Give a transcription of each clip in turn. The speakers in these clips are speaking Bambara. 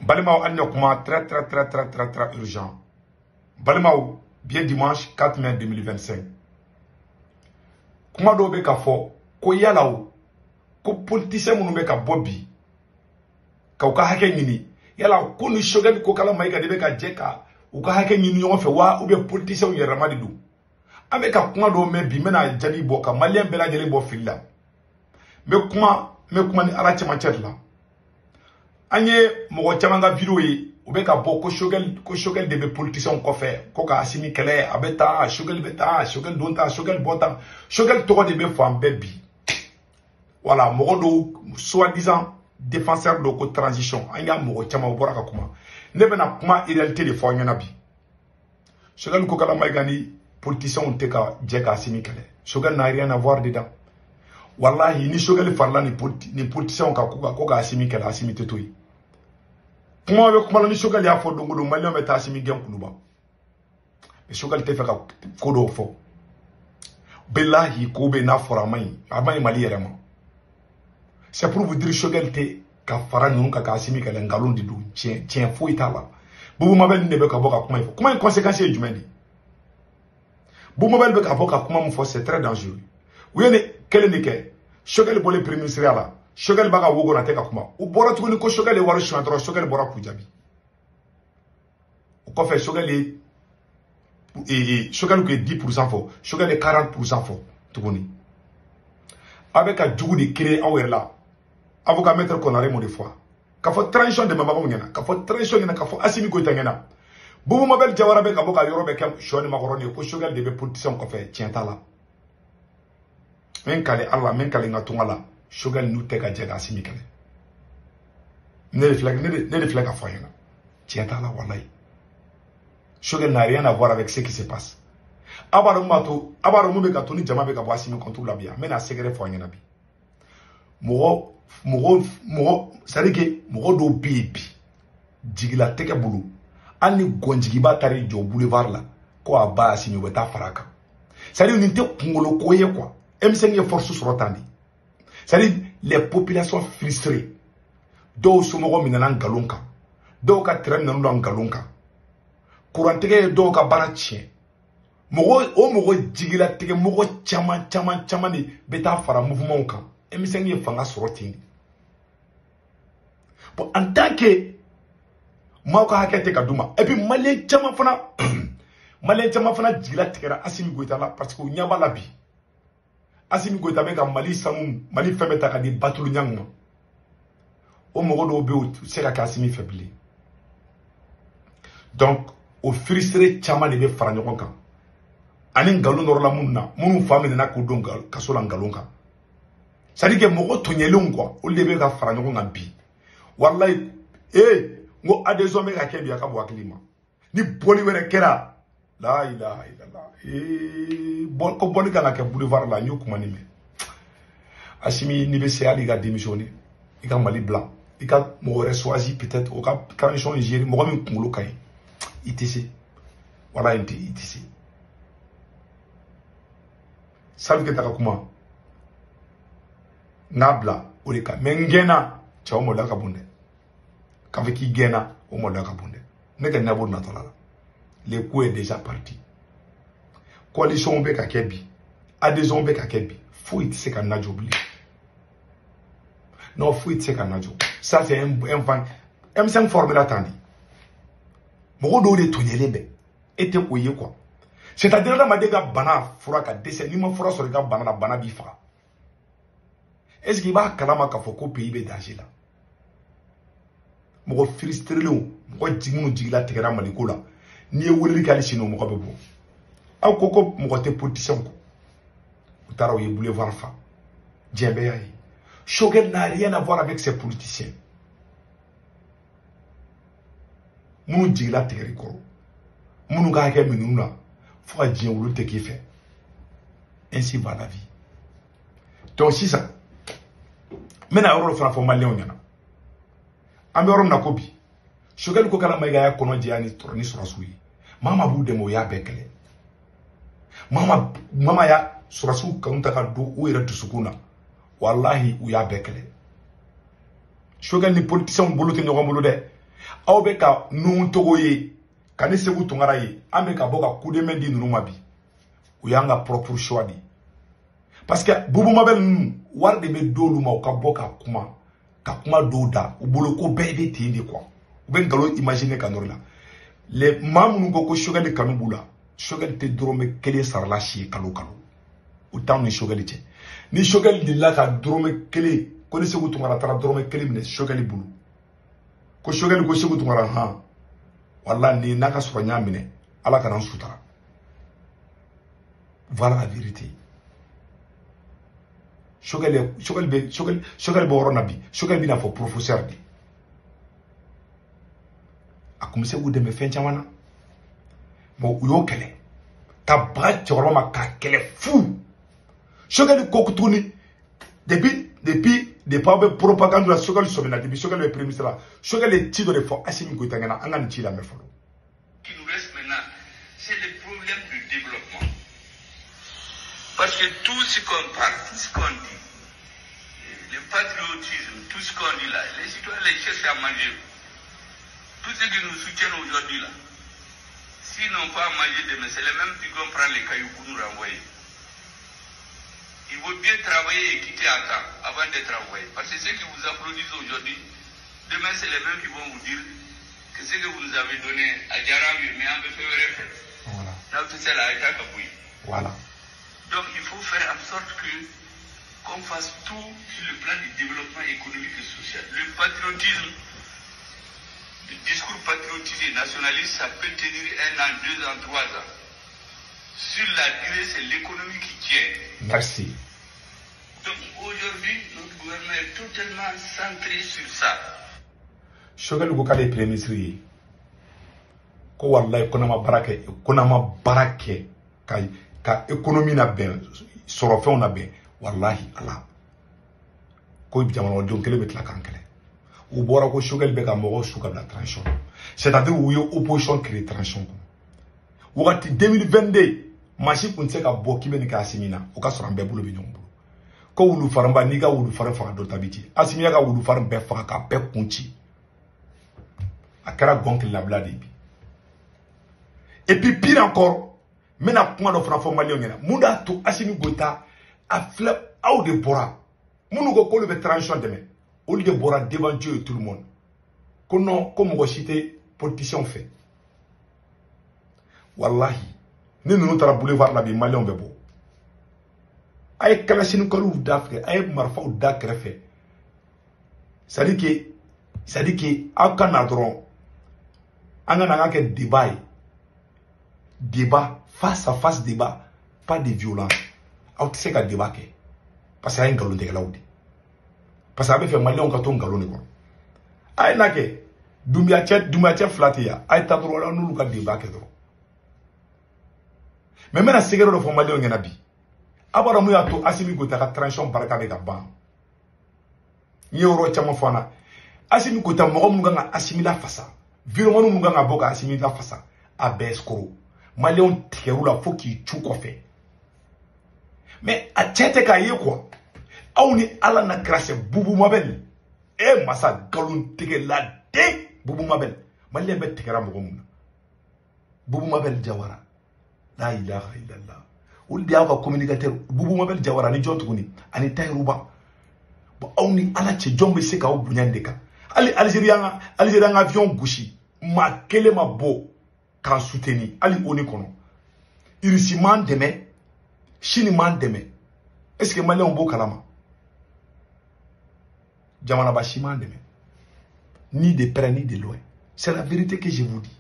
Balimaw, an ɲɛ kuma très très très très très très urgent. Balimaw, bien dimanche 4 mai 2025. Kuma dɔw bɛ ka fɔ ko yala o ko politicien minnu bɛ ka bɔ bi k'u ka hakɛ ɲini, yala ko ni Choguel Kokalla Maïga de bɛ ka jɛ ka u ka hakɛ ɲini ɲɔgɔn fɛ wa, ou bien politiciens yɛrɛma de don. An bɛ ka kuma dɔw mɛn bi, n bɛna jaabi bɔ ka maliyɛn bɛɛ lajɛlen bɔ fili la. N bɛ kuma ni Ala cɛmancɛ de la. An ye mɔgɔ caman ka vidéo ye, u bɛ ka bɔ ko Choguel de bɛ politiciens kɔfɛ, ko ka Assimi kɛlɛ, a bɛ taa, Choguel bɛ taa, Choguel don ta, Choguel bɔ tan. Choguel tɔgɔ de bɛ fan bɛɛ bi. Voilà, mɔgɔ dɔw soi-disant défenseur dɔw ko transition, an y'a mɔgɔ caman bɔra ka kuma. Ne bɛna kuma réalité de fɔ aw ɲɛna bi. Choguel Kokalla Maïga ni politiciens tɛ ka jɛ ka Assimi kɛlɛ. Choguel n'a rien à voir dedans. Wallahi, ni Choguel farala ni politiciens kan ko ka Assimi kɛlɛ, Assimi tɛ to yen. Kuma bɛ kuma la, ni Choguel y'a fɔ don o don, maliyɛnw bɛ taa Assimi gɛn kuluba. Mais Choguel tɛ fɛ ka ko dɔw fɔ. Bilahi, ko bɛ n'a fɔra a man ɲi, a man ɲi Mali yɛrɛ ma. C'est pour vous dire, Choguel tɛ ka fara ninnu kan ka Assimi kɛlɛ, nkalon de don, tiɲɛ foyi t'a la. Boubou Mabel de bɛ ka bɔ ka kuma in fɔ. Kuma in conséquence ye jumɛn de ye? Boubou Mabel bɛ ka bɔ ka kuma min fɔ, c'est très dangereux. U ye nin kelen de kɛ, Choguel bɔlen premier ministre la, Choguel b'a ka wo kɔnɔ, a tɛ ka kuma. U bɔra tuguni ko Choguel ye wari suɲɛ dɔrɔn, Choguel bɔra k'u jaabi. O kɔfɛ, Choguel ye Choguel tun ye 10% fɔ, Choguel ye 40% fɔ tuguni. Aw bɛ ka jugu de créer aw yɛrɛ la. Avocat maître Konaré m'o de fɔ. K'a fɔ transition dɛmɛbagaw ɲɛna, k'a fɔ transition ɲɛna, k'a fɔ Assimi Goïta ɲɛna. Boubou Mabel Diawara bɛ ka bɔ ka yɔrɔ bɛɛ kɛ sɔ ni makɔrɔni ye ko Choguel de bɛ politicien kɔfɛ, tiɲɛ t'a la. N bɛ n kale Ala la, n bɛ n kale n ka tunga la, Choguel n'u tɛ ka jɛ ka Assimi kɛlɛ. Ne de filɛ ka fɔ a ɲɛna. Tiɲɛ t'a la, walayi. Choguel n'a rien à voir avec ce qui se passe. Aw b'a dɔn mun b'a to, aw b'a dɔn mun bɛ ka to ni jama bɛ ka bɔ Assimi contre la bi, an bɛna sɛgɛrɛ fɔ a ɲɛna bi. Mɔgɔ c'est à dire que mɔgɔ dɔw bɛ yen bi, jigilatigɛ bolo, hali ni gɔnjigiba taara i jɔ boulevard la ko a ba Assimi, u bɛ taa fara a kan. C'est à dire nin tɛ kunkolo ko ye quoi. M5 ye force sɔrɔ tan de. C'est à dire les populations frustrées, dɔw somɔgɔw minɛna nkalon kan, dɔw ka train minɛna la nkalon kan, kurantigɛ ye dɔw ka baara tiɲɛ. Mɔgɔ o mɔgɔ jigilatigɛ mɔgɔ caman caman caman de bɛ taa fara mouvement kan. M5 ye fanga sɔrɔ ten de. Bon, en tant que maaw ka hakɛ tɛ ka d'u ma, et puis maliyɛn caman fana jigila tigɛra Assimi Goïta la, parce que u ɲɛ b'a la bi. Assimi Goïta bɛ ka Mali sanu, Mali fɛn bɛɛ ta ka di Batulu Ɲangi ma. O mɔgɔ dɔw bɛ yen, u tɛ se ka kɛ Assimi fɛ bilen. Donc o frustré caman de bɛ fara ɲɔgɔn kan. Ani nkalon nɔrɔ la minnu na, minnu fa minɛna k'u don kaso la nkalon kan. C'est à dire que mɔgɔ tɔɲɛlenw quoi, olu de bɛ ka fara ɲɔgɔn kan bi. Walayi, n ko adhésion bɛ ka kɛ bi, a ka bɔ hakili ma. Ni bɔli wɛrɛ kɛra, la ilaha illallah, ko bɔli kana kɛ boulevard la, n y'o kuma nin mɛn. Assimi, n'i bɛ se hali i ka démissionner, i ka Mali bila, i ka mɔgɔ wɛrɛ choisi peut-être o ka transition gérer, mɔgɔ min kunkolo ka ɲi, i tɛ se. Walayi, i tɛ se. Salif Keita ka kuma n k'a bila o de kan, mais n gɛnna cɛ, o maloya ka bon dɛ. K'a fɔ k'i gɛnna, o maloya ka bon dɛ. Ne ka ɲɛbɔ natɔla la, le coup est déjà parti. Coalition bɛ ka kɛ bi, adhésion bɛ ka kɛ bi, foyi tɛ se ka najɔ bilen. Non, foyi tɛ se ka najɔ. Ça c'est un vent. M5 formé la tan de. Mɔgɔ dɔw de tɔɲɛlen bɛ, e tɛ o ye quoi. C'est-à-dire adamaden ka bana fura ka dɛsɛ, n'i ma fura sɔrɔ i ka bana la, bana b'i faga. Est-ce que i b'a kalama k'a fɔ ko pays bɛ danger la? Mɔgɔ frustrélenw, mɔgɔ minnu jigila tigɛra Maliko la, n'i ye weleli kɛ hali sini, o mɔgɔ bɛ bɔ. Aw ko ko mɔgɔ tɛ politicien kɔ, u taara u ye boulevard fa, diɲɛ bɛɛ y'a ye. Choguel n'a rien à voir avec ces politiciens. Minnu jigila tigɛr'i kɔrɔ, minnu ka hakɛ minnu na, fo ka diɲɛ wuli tɛ k'i fɛ. Ainsi va la vie. Donc sisan, n bɛna yɔrɔ dɔ fana fɔ maliyɛnw ɲɛna. An bɛ yɔrɔ min na ko bi, Choguel Kokalla Maïga y'a kɔnɔ jɛya ni sɔrɔsiw ye. Maa maa b'u dɛmɛ, o y'a bɛɛ kɛlɛ. Maa y'a sɔrɔsiw kanu ta ka don u yɛrɛ dusukun na. Walahi, u y'a bɛɛ kɛlɛ. Choguel ni politiciens bolo tɛ ɲɔgɔn bolo dɛ. Aw bɛ ka Nuhu Togo ye ka ni Sekou Tounkara ye, an bɛ ka bɔ ka coup de main di ninnu ma bi. O y'an ka propre choix de ye. Parce que Boubou Mabel ninnu, wari de bɛ d'olu ma u ka bɔ ka kuma dɔw da u bolo ko bɛɛ bɛ ten de quoi. U bɛ nkalon imaginer ka nɔrɔ la. Les maa minnu ko ko Choguel kanu b'u la, Choguel tɛ dɔrɔmɛ kelen sarala si ye kalo kalo. O t'anw ni Choguel cɛ. Ni Choguel delila ka dɔrɔmɛ kelen, ko ni Sekou Tounkara taara dɔrɔmɛ kelen minɛ Choguel bolo, ko Choguel ko Sekou Tounkara han, wala ni n'a ka sɔrɔ n y'a minɛ, Ala kana n sutara. Voilà la vérité. Choguel bɛ yɔrɔ na bi, Choguel bɛna fɔ professeur de. A kun bɛ se k'u dɛmɛ fɛn caman na. Bon, u y'o kɛlɛ ka baga cɛkɔrɔba ma k'a kɛlɛ fu. Choguel ko tuguni depuis aw bɛ propagande la, Choguel sɔmina depuis Choguel bɛ premier ministre la, Choguel ye ci dɔ de fɔ Assimi Goïta ɲɛna, an ka nin ci lamɛn fɔlɔ. Ce qui nous reste maintenant, c'est le problème du développement. Parce que tout ce qu'on parle, tout ce qu'on dit, le patriotisme, tout ce qu'on dit là, les citoyens les cherchent à manger. Tous ceux qui nous soutiennent aujourd'hui là, s'ils n'ont pas à manger demain, c'est les mêmes qui vont prendre les cailloux pour nous renvoyer. Il faut bien travailler et quitter à temps avant d'être envoyé. Parce que ceux qui vous applaudissent aujourd'hui, demain c'est les mêmes qui vont vous dire que ce que vous nous avez donné à Djarambi, mais on veut faire. Voilà. Voilà. Donc il faut faire en sorte que qu'on fasse tout sur le plan du développement économique et social. Le patriotisme, le discours patriotique et nationaliste, ça peut tenir 1 an, 2 ans, 3 ans. Sur la durée, c'est l'économie qui tient. Merci. Donc aujourd'hui, notre gouvernement est totalement centré sur ça. Choguel ko k'ale ye premier ministre ye, ko walayi ko n'a ma baara kɛ, ko n'a ma baara kɛ ka économie labɛn, sɔrɔfɛnw labɛn, walahi Ala ko jamanadenw kelen bɛ tila k'an kɛlɛ. U bɔra ko Choguel bɛ ka mɔgɔw su ka bila transition, c'est-à-dire u ye opposition créer transition kɔnɔ. Wagati 2022, maa si kun tɛ se ka bɔ k'i bɛ nin kɛ Assimi na, o ka sɔrɔ an bɛɛ bolo bɛ ɲɔgɔn bolo. Ko wulufarinba, n'i ka wulufarin faga dɔ ta b'i ci. Assimi y'a ka wulufarin bɛɛ faga k'a bɛɛ kun ci. A kɛra gɔn kilabila de ye bi. Et puis pire encore, n bɛna kuma dɔ fana fɔ maliyɛnw ɲɛna. Mun y'a to Assimi Goïta a filɛ, aw de bɔra minnu ko k'olu bɛ transition dɛmɛ, olu de bɔra devant Dieu et tout le monde. Ko non, ko mɔgɔ si tɛ politicien fɛ. Wallahi, ni ninnu taara boulevard la bi, maliyɛnw bɛ bɔ. A ye kalasinikɔliw da fɛ, a ye marifaw da kɛrɛfɛ. C'est-à-dire que aw ka na dɔrɔn, an ka na an ka kɛ débat ye. Débat, face à face débat, pas de violence. Aw tɛ se ka débat kɛ. Parce que a ye nkalontigɛlaw de. Parce que a bɛ fɛ maliyɛnw ka to nkalon de kɔnɔ. A ye n'a kɛ, Doumbia cɛ fila tɛ yan, a ye taa dɔrɔn n'olu ka débat kɛ dɔrɔn. Mais n bɛna sɛgɛrɛ dɔ fɔ maliyɛnw ɲɛna bi. A b'a dɔn mun y'a to Assimi Goïta ka transition barika bɛ ka ban. N ye yɔrɔ caman fɔ an na. Assimi Goïta mɔgɔ minnu kan ka Assimi lafasa, viremani minnu kan ka bɔ ka Assimi lafasa, a bɛɛ escroc. Maliyɛnw tigɛr'u la fo k'i cu kɔfɛ. Mais a cɛ tɛ k'a ye quoi. Aw ni Ala na kira cɛ, Boubou Mabel. E masa nkalontigɛla den Boubou Mabel. Maliyɛn bɛɛ tigɛra mɔgɔ mun na. Boubou Mabel Jawara. La ilaha illallah. Olu de y'aw ka communicateur Boubou Mabel Jawara ni jɔn tuguni ani Tayiruba. Bon, aw ni Ala cɛ, jɔn bɛ se k'aw bonya nin de kan. Hali Algérie an ka avion gosi, maa kelen ma bɔ k'an soutenir hali ONU kɔnɔ. Irisi m'an dɛmɛ, Chine m'an dɛmɛ. Est-ce que maliyɛnw b'o kalama? Jamanaba si m'an dɛmɛ. Ni de près ni de loin. C'est la vérité que je vous dis.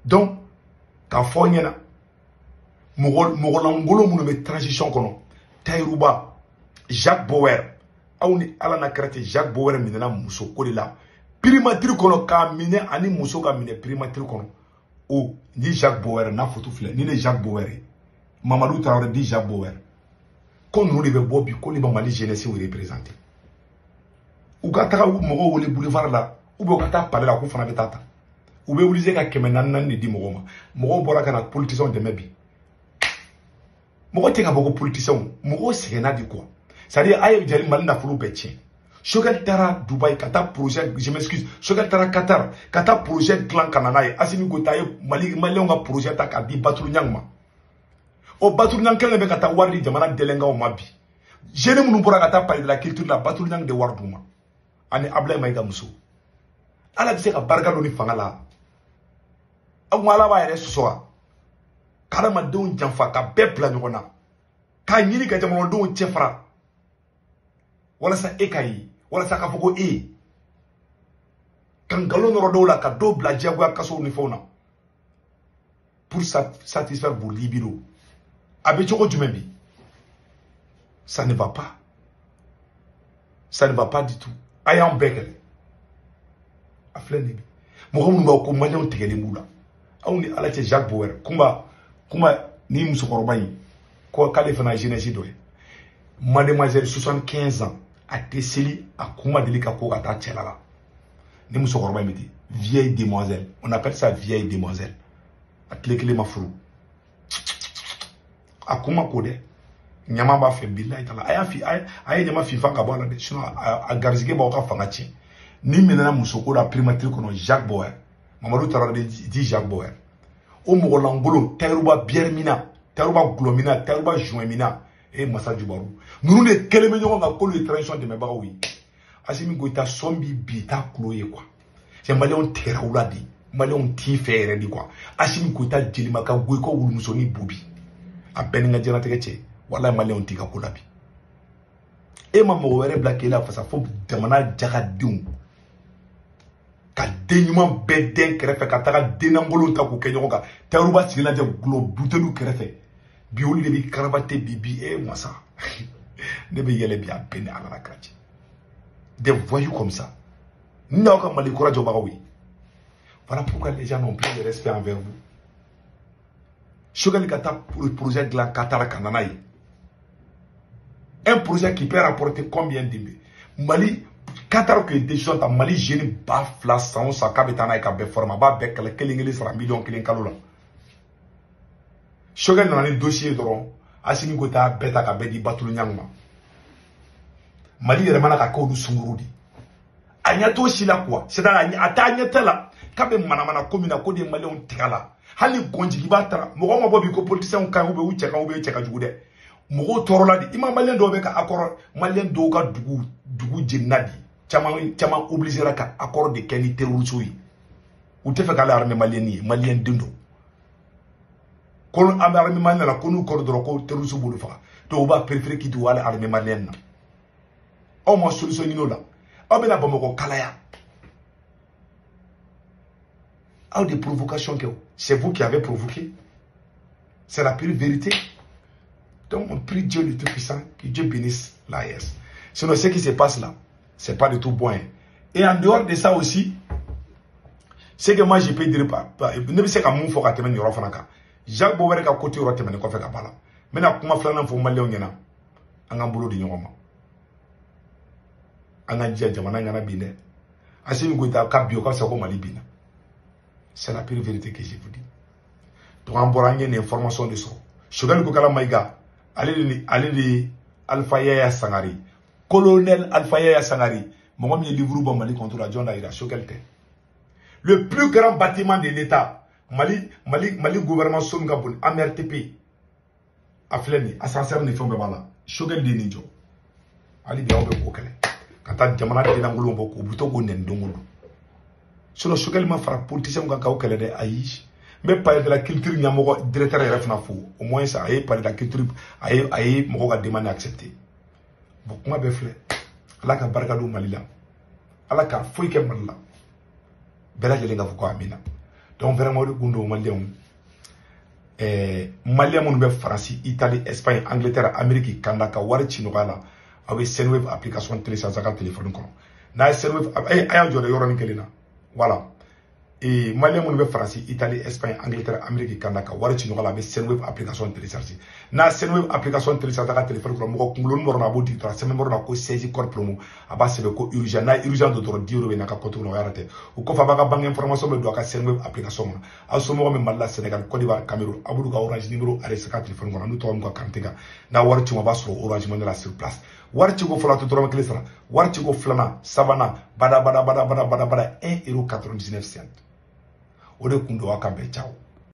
Donc, k'a fɔ ɲɛna, mɔgɔlankolon minnu bɛ transition kɔnɔ, Tayiruba, Jacques Bauer, aw ni Ala na kɛra ten, Jacques Bauer minɛna muso ko de la primature kɔnɔ, k'a minɛ ani muso ka minɛ primature kɔnɔ. O ni Jacques Bauer n'a photo filɛ, ni ne Jacques Bauer ye, Mamadou Traoré di Jacques Bauer, ko ninnu de bɛ bɔ bi ko ne bɛ Mali jeunesse représenter. U ka taga mɔgɔw wele boulevard la, ou bien u ka taa palais la, k'u fana bɛ taa ta. U bɛ obligé ka 400 de di mɔgɔw ma. Mɔgɔw bɔra ka na politiciens dɛmɛ bi. Mɔgɔ tɛ ka bɔ ko politiciens, mɔgɔw sɛgɛnna de quoi. C'est-à-dire a ye jali Mali nafolo bɛɛ tiɲɛ. Choguel taara Dubaï ka taa projet, je m'excuse, Choguel taara Qatar ka taa projet dilan ka na n'a ye. Assimi Goïta ye Mali maliyɛnw ka projet ta k'a di Batulu Ɲang ma. O Batulu Ɲang kelen bɛ ka taa wari di jamana délinquants ma bi. Jeunes minnu bɔra ka taa Palais de la Culture la, Batulu Ɲang de wari d'u ma. Ani Ablaye Maïga muso. Ala bɛ se ka barika don ni fanga la. Aw ko Ala b'a yɛrɛ sɔsɔ wa? Ka hadamadenw janfa ka bɛɛ bila ɲɔgɔn na. K'a ɲini ka jamanadenw cɛ fara. Walasa e ka ye, walasa k'a fɔ ko e. Ka nkalon nɔrɔ dɔw la, ka dɔw bila diyagoya kasow ni fɛnw na. Pour satisfaire vos libidos. A bɛ cogo jumɛn bi? Ça ne va pas. Ça ne va pas du tout. A y'an bɛɛ kɛlɛ. A filɛ nin ye bi. Mɔgɔ minnu b'a ko maliyɛnw tigɛlen b'u la. Aw ni Ala cɛ Jacques Bauer, Kunba ni musokɔrɔba in ko k'ale fana ye jeunesse dɔ ye. Mademoiselle 75 ans, a tɛ seli, a kun ma deli ka ko ka taa cɛla la. Ni musokɔrɔba in bɛ ten, vieille demoiselle, on appelle ça vieille demoiselle. A tile kelen ma furu. A kun ma ko dɛ. Ɲama b'a fɛ bilayi tala. A y'a fi a ye ɲama finfan ka bɔ a la dɛ, sinon a garisɛgɛ b'aw ka fanga tiɲɛ. Ni minɛna musoko la primature kɔnɔ, Jacques Bauer, Mamadou Traoré dit Jacques Bauer. O mɔgɔ lankolon, Tayiruba bière mina, Tayiruba gulɔ mina, Tayiruba joint mina, e Masa Jubaru. Ninnu de kɛlen bɛ ɲɔgɔn kan k'olu ye transition dɛmɛbagaw ye. Assimi Goïta sɔn bi bi t'a kulo ye quoi. C'est maliyɛnw tigɛra u la de. Maliyɛnw t'i fɛ yɛrɛ de quoi. Assimi Goïta jelima ka goyi ko wulumusonin bu bi. A bɛɛ ni n ka diɲɛlatigɛ cɛ. Walahi maliyɛnw t'i ka ko la bi. E ma mɔgɔ wɛrɛ bila k'e lafasa fo jamana jakadenw. Ka den ɲuman bɛɛ den kɛrɛfɛ ka taga den lankolonw ta k'u kɛ ɲɔgɔn kan. Tayiruba sigi lajɛ gulɔ buteliw kɛrɛfɛ. Bi olu de bɛ karabate bi bi e masa. Ne bɛ yɛlɛ bi a bɛɛ ni Ala la kira cɛ. Des voyous comme ça. N'aw ka Mali kura jɔbagaw ye. Voilà pourquoi les gens n'ont plus de respect envers vous. Choguel ka taa projet dilan Qatar ka na n'a ye. Un projet qui peut rapporter combien de Mali Qatar kun ye décision ta Mali jeune 2000 san o san k'a bɛ taa n'a ye ka bɛɛ former, a b'a bɛɛ kɛlɛ kelen kelen sara miliyɔn kelen kalo la. Choguel nana ni dossier dɔrɔn, Assimi Goïta y'a bɛɛ ta ka bɛɛ di Batulu Ɲang ma. Mali yɛrɛ mana ka kɛ olu sunkuru de. A ɲɛ t'o si la quoi, c'est-à-dire a t'a ɲɛ tɛ la k'a bɛ manamana ko min na k'o de ye maliyɛnw tigɛ a la. Hali gɔnjigi b'a ta mɔgɔ ma bɔ bi ko politiciens ka ɲi ou bien u cɛ ka ɲi ou bien u cɛ ka jugu dɛ. Mɔgɔw tɔɔrɔla de. I ma maliyɛn dɔw bɛ ka accord, maliyɛn dɔw ka dugu jenina de. Caman obligé ka accord de kɛ ni terroristes ye. U tɛ fɛ k'ale armée malienne ye, maliyɛn den don. Ko an bɛ armée malienne la ko n'u kɔrɔ dɔrɔn ko terroristes b'olu faga. Donc u b'a préféré k'i to ale armée malienne na. Aw ma solution ɲini o la. Aw bɛna Bamakɔ kalaya. Aw de provocation kɛ o. C'est vous qui avez provoqué. C'est la pure vérité. Donc on prie Dieu le Tout-Puissant, que Dieu bénisse l'AES. Sinon ce qui se passe là, c'est pas du tout bon. Et en dehors de ça aussi, c'est que moi je peux dire pas, ne bɛ se ka mun fɔ ka tɛmɛ nin yɔrɔ fana kan. Jacques Bauer ka côté yɔrɔ tɛmɛnen kɔfɛ ka b'a la. N bɛna kuma filanan fɔ maliyɛnw ɲɛna. An k'an bolo di ɲɔgɔn ma. An k'an jija jamana in kana bin dɛ. Assimi Goïta ka bi o ka fisa ko Mali binna. C'est la pure vérité que je vous dis. Donc an bɔra an ye nin information de sɔrɔ. Choguel Kokala Maïga, ale de Alpha Yaya Sangare, colonel Alpha Yaya Sangare, mɔgɔ min ye livre bɔ Mali contre la jɔn da yira Choguel tɛ. Le plus grand bâtiment de l'État, Mali gouvernement so min ka bon AMRTP, a filɛ nin ye, ascenseur ni fɛnw bɛɛ b'a la. Choguel de ye nin jɔ. Hali bi aw bɛ k'o kɛlɛ. Ka taa jamana denlankolonw bɔ k'u bɛ to k'o nɛni don o don. Sinon Choguel ma fara politicien kan k'aw kɛlɛ dɛ, ayi. N bɛ Palais de la Culture ɲɛmɔgɔ directeur yɛrɛ fana fo. Au moins a ye Palais de la Culture, a ye mɔgɔw ka demande accepter. Bon kuma bɛɛ filɛ. Ala ka barika don Mali la. Ala ka foyi kɛ Mali la. Bɛɛ lajɛlen ka fɔ ko amina. Donc vraiment o de kun don maliyɛnw. Maliyɛn minnu bɛ Faransi, Italie, Espagne, Angleterre, Amérique, Canada ka wari ci nɔgɔya la, aw bɛ Sendwave application télécharger a ka téléphone kɔnɔ. N'a ye Sendwave, a y'a jɔ dɛ yɔrɔnin kelen na. Voilà. Et maliyɛn minnu bɛ Faransi, Italie, Espagne, Angleterre, Amérique, Canada ka wari ci ɲɔgɔn la, a bɛ Sendwave application télécharger. N'a Sendwave application télécharger a ka téléphone kɔnɔ, mɔgɔ kunkoloni dɔrɔn a b'o digi dɔrɔn, sɛbɛn dɔrɔn ko 16 code promo, a b'a sɛbɛn ko urgent. N'a ye urgent don dɔrɔn 10 euros bɛ n'a ka compte kɔnɔ, o yɛrɛ tɛ. O kɔfɛ a b'a ka banque information bɛ don a ka Sendwave application kɔnɔ. Aw somɔgɔw bɛ Mali la, Sénégal, Côte d'Ivoire, Cameroun, a b'olu ka Orange numéro enregistré ka téléphone kɔnɔ, n'u tɔgɔ n'u ka carte kan. N'a wari ci ma, a b'a sɔrɔ Orange Money la sur place. Wari ciko fɔlɔ, a tɛ dɔrɔmɛ kelen sara. Wari ciko filanan, sabanan, bada bada bada bada bada bada, 1 euro 99 cent. O de kun don. Aw ka bɛn, ciao.